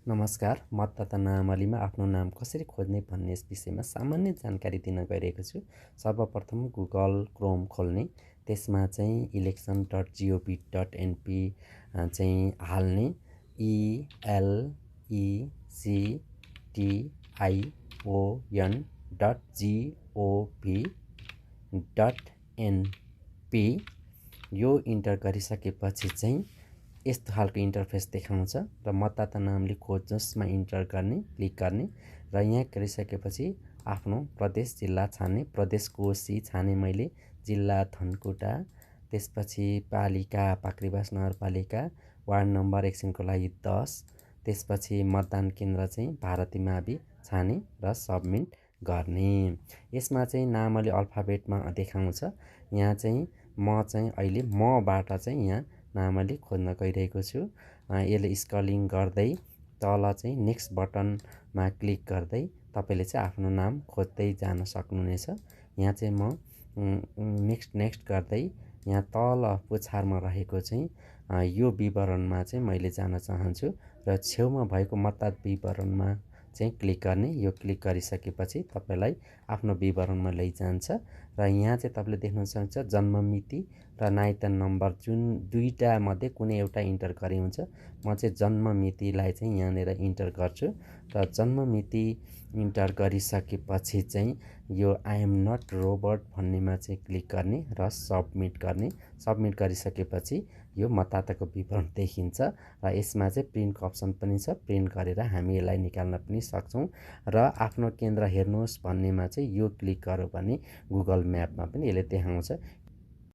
नमस्कार, मतदाता नामावलीमा आफ्नो नाम कसरी खोज्ने भन्ने विषयमा सामान्य जानकारी दिन गइरहेको छु। सर्वप्रथम गुगल क्रोम खोल्ने, त्यसमा चाहिँ election.gov.np चाहिँ हाल्ने, election.gov.np यो इन्टर गरिसकेपछि चाहिँ यस्तो खालको इन्टरफेस देखाउँछ र मतदाता नामले खोज्नुसमा इन्टर गर्ने, क्लिक गर्ने र यहाँ गरिसकेपछि आफ्नो प्रदेश जिल्ला छान्ने, प्रदेश कोशी छाने मैले, जिल्ला धनकुटा, त्यसपछि पालिका पाक्रीबास नगरपालिका, वार्ड नम्बर एकछिनको लागि 10, त्यसपछि मतदान केन्द्र चाहिँ भारती मावि छाने र सबमिट गर्ने। यसमा चाहिँ नामावली अल्फाबेटमा देखाउँछ। यहाँ चाहिँ म चाहिँ अहिले मबाट चाहिँ यहाँ नामावली खोज्न गइरहेको छु। यसले स्क्रलिङ गर्दै तल चाहिँ नेक्स्ट बटनमा क्लिक गर्दै तपाईँले चाहिँ आफ्नो नाम खोज्दै जान सक्नुहुनेछ। यहाँ चाहिँ म नेक्स्ट गर्दै यहाँ तल पुछारमा रहेको चाहिँ यो विवरणमा चाहिँ मैले जान चाहन्छु र छेउमा भएको मतदाता विवरणमा चाहिँ क्लिक गर्ने। यो क्लिक गरिसकेपछि तपाईँलाई आफ्नो विवरणमा लैजान्छ र यहाँ चाहिँ तपाईँले देख्न सक्नुहुन्छ जन्ममिति र नाइतन नम्बर, जुन दुईटा मध्ये कुनै एउटा इन्टर गरे हुन्छ। म चाहिँ जन्ममितिलाई चाहिँ यहाँनिर इन्टर गर्छु र जन्ममिति इन्टर गरिसकेपछि चाहिँ यो आई एम नट रोबोट भन्नेमा चाहिँ क्लिक गर्ने र सबमिट गर्ने। सबमिट गरिसकेपछि यो मतदाताको विवरण देखिन्छ र यसमा चाहिँ प्रिन्टको अप्सन पनि छ। प्रिन्ट गरेर हामी यसलाई निकाल्न पनि सक्छौँ र आफ्नो केन्द्र हेर्नुहोस् भन्नेमा चाहिँ यो क्लिक गर्यो भने गुगल म्यापमा पनि यसले देखाउँछ।